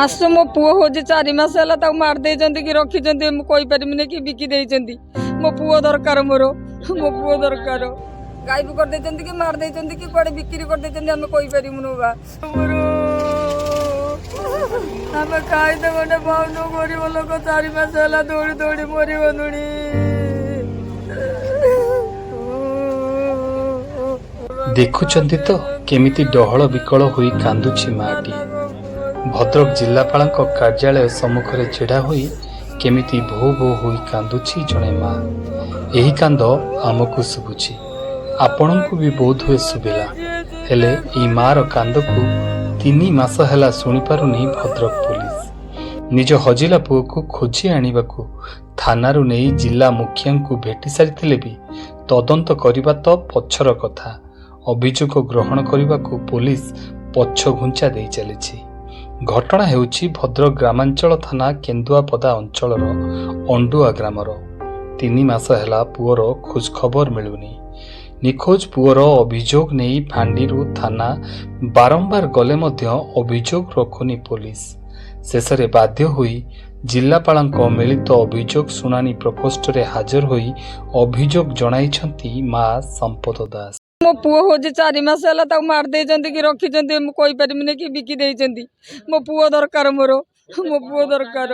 ଆସୁ ମୋ ପୁଅ ହଉଛି 4 ମାସ ହେଲା, ତାକୁ ମାରି ଦେଇଛନ୍ତି କି ରଖିଛନ୍ତି ମୁଁ କହିପାରିବିନି, କି ବିକି ଦେଇଛନ୍ତି। ମୋ ପୁଅ ଦରକାର ମୋର, ମୋ ପୁଅ ଦରକାର। ଗାଇବ କରିଦେଇଛନ୍ତି କି ମାରି ଦେଇଛନ୍ତି କି କୁଆଡେ ବିକ୍ରି କରିଦେଇଛନ୍ତି, ଆମେ କହିପାରିବୁନୁ ବା। ମୋର ଆମେ ଖାଇତେ ଗଣ୍ଡେ ପାଉନୁ, ଗରିବ ଲୋକ। 4 ମାସ ହେଲା ଦୌଡ଼ି ଦୌଡ଼ି ମରିଗଲୁଣି। ଦେଖୁଛନ୍ତି ତ, କେମିତି ଡହଳ ବିକଳ ହୋଇ କାନ୍ଦୁଛି ମାଟି। ଭଦ୍ରକ ଜିଲ୍ଲାପାଳଙ୍କ କାର୍ଯ୍ୟାଳୟ ସମ୍ମୁଖରେ ଛିଡ଼ା ହୋଇ କେମିତି ଭୋ ଭୋ ହୋଇ କାନ୍ଦୁଛି ଜଣେ ମା। ଏହି କାନ୍ଦ ଆମକୁ ଶୁଭୁଛି, ଆପଣଙ୍କୁ ବି ବୋଧହୁଏ ଶୁଭିଲା। ହେଲେ ଏହି ମାର କାନ୍ଦକୁ 3 ମାସ ହେଲା ଶୁଣିପାରୁନି ଭଦ୍ରକ ପୋଲିସ। ନିଜ ହଜିଲା ପୁଅକୁ ଖୋଜି ଆଣିବାକୁ ଥାନାରୁ ନେଇ ଜିଲ୍ଲା ମୁଖିଆଙ୍କୁ ଭେଟି ସାରିଥିଲେ ବି ତଦନ୍ତ କରିବା ତ ପଛର କଥା, ଅଭିଯୋଗ ଗ୍ରହଣ କରିବାକୁ ପୋଲିସ ପଛଘୁଞ୍ଚା ଦେଇ ଚାଲିଛି। ଘଟଣା ହେଉଛି ଭଦ୍ରକ ଗ୍ରାମାଞ୍ଚଳ ଥାନା କେନ୍ଦୁଆପଦା ଅଞ୍ଚଳର ଅଣ୍ଡୁଆ ଗ୍ରାମର। 3 ମାସ ହେଲା ପୁଅର ଖୋଜଖବର ମିଳୁନି। ନିଖୋଜ ପୁଅର ଅଭିଯୋଗ ନେଇ ଫାଣ୍ଡିରୁ ଥାନା ବାରମ୍ବାର ଗଲେ ମଧ୍ୟ ଅଭିଯୋଗ ରଖୁନି ପୋଲିସ। ଶେଷରେ ବାଧ୍ୟ ହୋଇ ଜିଲ୍ଲାପାଳଙ୍କ ମିଳିତ ଅଭିଯୋଗ ଶୁଣାଣି ପ୍ରକୋଷ୍ଠରେ ହାଜର ହୋଇ ଅଭିଯୋଗ ଜଣାଇଛନ୍ତି ମା ସମ୍ପଦ ଦାସ। ମୋ ପୁଅ ହଉଛି 4 ମାସ ହେଲା, ତାକୁ ମାରି ଦେଇଛନ୍ତି କି ରଖିଛନ୍ତି ମୁଁ କହିପାରିବିନି, କି ବିକି ଦେଇଛନ୍ତି। ମୋ ପୁଅ ଦରକାର ମୋର, ମୋ ପୁଅ ଦରକାର।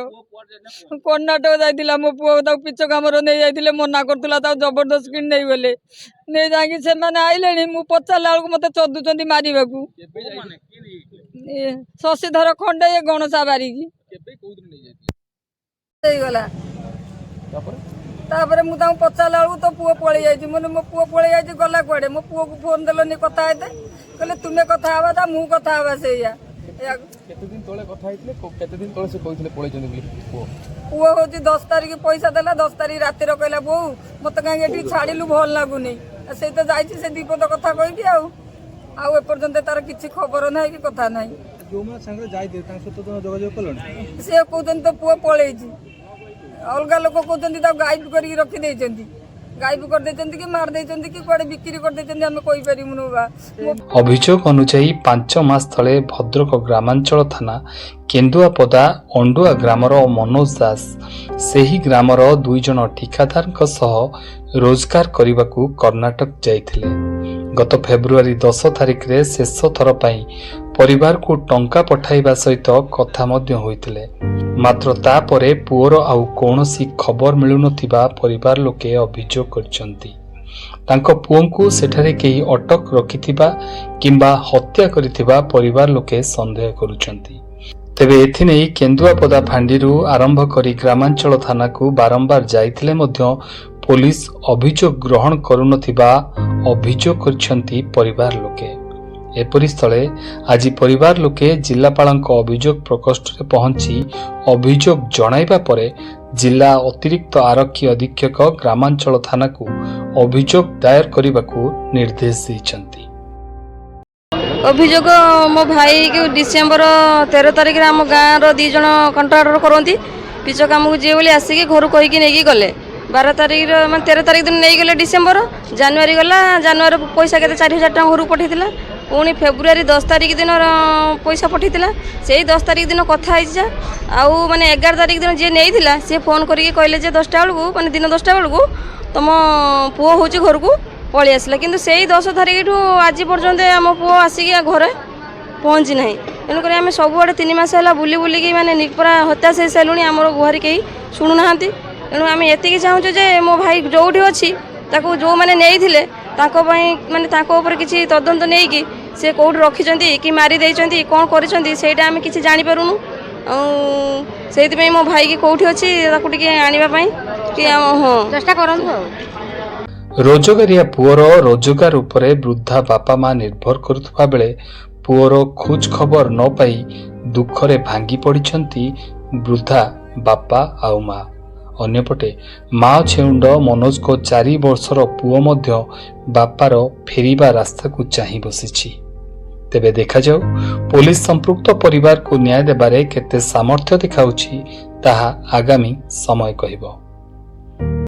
କର୍ଣ୍ଣାଟକ ଯାଇଥିଲା ମୋ ପୁଅ। ତାକୁ ପିଚ କାମରେ ନେଇ ଯାଇଥିଲେ। ମନା କରୁଥିଲା, ତାକୁ ଜବରଦସ୍ତ କିଣି ନେଇଗଲେ। ନେଇ ଯାଇକି ସେମାନେ ଆଇଲେଣି, ମୁଁ ପଚାରିଲା ବେଳକୁ ମତେ ଚଦୁଛନ୍ତି ମାରିବାକୁ। ଏ ଶଶିଧର ଖଣ୍ଡେ, ଏ ଗଣସା ବାରିକି ହେଇଗଲା। ତାପରେ ମୁଁ ତାଙ୍କୁ ପଚାରିଲା ବେଳକୁ ତୋ ପୁଅ ପଳେଇ ଯାଇଛି। ମାନେ ମୋ ପୁଅ ପଳେଇ ଯାଇଛି, ଗଲା କୁଆଡେ? ମୋ ପୁଅକୁ ଫୋନ ଦେଲନି କଥା ହେଇତେ। କହିଲେ ତୁମେ କଥା ହବା ତା ମୁଁ କଥା ହବା ସେଇଆ। କେତେ ଦିନ ତଳେ କଥା ହେଇଥିଲେ? କେତେ ଦିନ ତଳେ ସେ କହିଥିଲେ ପଳେଇଛନ୍ତି ବୋଲି ପୁଅ? ପୁଅ ହଉଛି 10 ତାରିଖ ପଇସା ଦେଲା। 10 ତାରିଖ ରାତିରେ କହିଲା, ବୋଉ, ମତେ କାହିଁକି ଏଠି ଛାଡିଲୁ, ଭଲ ଲାଗୁନି। ଆଉ ସେଇ ତ ଯାଇଛି ସେ ଦିପଦ କଥା କହିକି, ଆଉ ଆଉ ଏପର୍ଯ୍ୟନ୍ତ ତାର କିଛି ଖବର ନାହିଁ କି କଥା ନାହିଁ। ଯୋଉମାନେ ସାଙ୍ଗରେ ଯାଇଥିଲେ, ତାଙ୍କ ସହିତ ତମେ ଯୋଗାଯୋଗ କଲଣି? ସେ କହୁଛନ୍ତି ତୋ ପୁଅ ପଳେଇଛି। ଅଲଗା ଲୋକ କହୁଛନ୍ତି ତାକୁ ଗାଇବ କରିକି ରଖିଦେଇଛନ୍ତି। ଗାଇବ କରିଦେଇଛନ୍ତି କି ମାରି ଦେଇଛନ୍ତି କି କୁଆଡେ ବିକ୍ରି କରିଦେଇଛନ୍ତି, ଆମେ କହିପାରିବୁନୁ ବା। ମୋ ଅଭିଯୋଗ ଅନୁଯାୟୀ, 5 ମାସ ତଳେ ଭଦ୍ରକ ଗ୍ରାମାଞ୍ଚଳ ଥାନା କେନ୍ଦୁଆପଦା ଅଣ୍ଡୁଆ ଗ୍ରାମର ମନୋଜ ଦାସ ସେହି ଗ୍ରାମର ଦୁଇ ଜଣ ଠିକାଦାରଙ୍କ ସହ ରୋଜଗାର କରିବାକୁ କର୍ଣ୍ଣାଟକ ଯାଇଥିଲେ। ଗତ ଫେବୃଆରୀ 10 ତାରିଖରେ ଶେଷ ଥର ପାଇଁ ପରିବାରକୁ ଟଙ୍କା ପଠାଇବା ସହିତ କଥା ମଧ୍ୟ ହୋଇଥିଲେ। ମାତ୍ର ତାପରେ ପୁଅର ଆଉ କୌଣସି ଖବର ମିଳୁନଥିବା ପରିବାର ଲୋକେ ଅଭିଯୋଗ କରିଛନ୍ତି। ତାଙ୍କ ପୁଅଙ୍କୁ ସେଠାରେ କେହି ଅଟକ ରଖିଥିବା କିମ୍ବା ହତ୍ୟା କରିଥିବା ପରିବାର ଲୋକେ ସନ୍ଦେହ କରୁଛନ୍ତି। ତେବେ ଏଥିନେଇ କେନ୍ଦୁଆପଦା ଫାଣ୍ଡିରୁ ଆରମ୍ଭ କରି ଗ୍ରାମାଞ୍ଚଳ ଥାନାକୁ ବାରମ୍ବାର ଯାଇଥିଲେ ମଧ୍ୟ ପୋଲିସ ଅଭିଯୋଗ ଗ୍ରହଣ କରୁନଥିବା ଅଭିଯୋଗ କରିଛନ୍ତି ପରିବାର ଲୋକେ। ଏପରି ସ୍ଥଳେ ଆଜି ପରିବାର ଲୋକେ ଜିଲ୍ଲାପାଳଙ୍କ ଅଭିଯୋଗ ପ୍ରକୋଷ୍ଠରେ ପହଞ୍ଚି ଅଭିଯୋଗ ଜଣାଇବା ପରେ ଜିଲ୍ଲା ଅତିରିକ୍ତ ଆରକ୍ଷୀ ଅଧୀକ୍ଷକ ଗ୍ରାମାଞ୍ଚଳ ଥାନାକୁ ଅଭିଯୋଗ ଦାୟର କରିବାକୁ ନିର୍ଦ୍ଦେଶ ଦେଇଛନ୍ତି। ଅଭିଯୋଗ, ମୋ ଭାଇକୁ ଡିସେମ୍ବର 13 ତାରିଖରେ ଆମ ଗାଁର ଦୁଇ ଜଣ କଣ୍ଟ୍ରାକ୍ଟର କରନ୍ତି, ପିଚ କାମକୁ ଯିବେ ବୋଲି ଆସିକି ଘରୁ କହିକି ନେଇକି ଗଲେ। 12 ତାରିଖର, ମାନେ 13 ତାରିଖ ଦିନ ନେଇଗଲେ ଡିସେମ୍ବର। ଜାନୁଆରୀ ଗଲା। ଜାନୁଆରୀ ପଇସା କେତେ, 4000 ଟଙ୍କା ଘରକୁ ପଠାଇଥିଲା। ପୁଣି ଫେବୃଆରୀ 10 ତାରିଖ ଦିନ ପଇସା ପଠାଇଥିଲା। ସେଇ 10 ତାରିଖ ଦିନ କଥା ହେଇଛି ଯା। ଆଉ ମାନେ 11 ତାରିଖ ଦିନ ଯିଏ ନେଇଥିଲା, ସିଏ ଫୋନ୍ କରିକି କହିଲେ ଯେ 10ଟା ବେଳକୁ, ମାନେ ଦିନ 10ଟା ବେଳକୁ ତୁମ ପୁଅ ହେଉଛି ଘରକୁ ପଳେଇ ଆସିଲା। କିନ୍ତୁ ସେଇ 10 ତାରିଖଠୁ ଆଜି ପର୍ଯ୍ୟନ୍ତ ଆମ ପୁଅ ଆସିକି ଘରେ ପହଞ୍ଚି ନାହିଁ। ତେଣୁକରି ଆମେ ସବୁଆଡ଼େ 3 ମାସ ହେଲା ବୁଲି ବୁଲିକି ମାନେ ପୁରା ହତାଶ ହେଇସାରିଲୁଣି। ଆମର ଗୁହାରି କେହି ଶୁଣୁନାହାନ୍ତି। ତେଣୁ ଆମେ ଏତିକି ଚାହୁଁଛୁ ଯେ ମୋ ଭାଇ ଯେଉଁଠି ଅଛି, ତାକୁ ଯେଉଁମାନେ ନେଇଥିଲେ ତାଙ୍କ ପାଇଁ, ମାନେ ତାଙ୍କ ଉପରେ କିଛି ତଦନ୍ତ ନେଇକି, ସେ କେଉଁଠି ରଖିଛନ୍ତି କି ମାରି ଦେଇଛନ୍ତି, କ'ଣ କରିଛନ୍ତି, ସେଇଟା ଆମେ କିଛି ଜାଣିପାରୁନୁ। ଆଉ ସେଇଥିପାଇଁ ମୋ ଭାଇକି କେଉଁଠି ଅଛି ତାକୁ ଟିକେ ଆଣିବା ପାଇଁ କି ହଁ ଚେଷ୍ଟା କରନ୍ତୁ। ଆଉ ରୋଜଗାରିଆ ପୁଅର ରୋଜଗାର ଉପରେ ବୃଦ୍ଧା ବାପା ମା ନିର୍ଭର କରୁଥିବା ବେଳେ ପୁଅର ଖୋଜ ଖବର ନ ପାଇ ଦୁଃଖରେ ଭାଙ୍ଗି ପଡ଼ିଛନ୍ତି ବୃଦ୍ଧା ବାପା ଆଉ ମା। ଅନ୍ୟପଟେ ମା ଛେଉଣ୍ଡ ମନୋଜଙ୍କ 4 ବର୍ଷର ପୁଅ ମଧ୍ୟ ବାପାର ଫେରିବା ରାସ୍ତାକୁ ଚାହିଁ ବସିଛି। ତେବେ ଦେଖାଯାଉ ପୋଲିସ ସମ୍ପୃକ୍ତ ପରିବାରକୁ ନ୍ୟାୟ ଦେବାରେ କେତେ ସାମର୍ଥ୍ୟ ଦେଖାଉଛି, ତାହା ଆଗାମୀ ସମୟ କହିବ।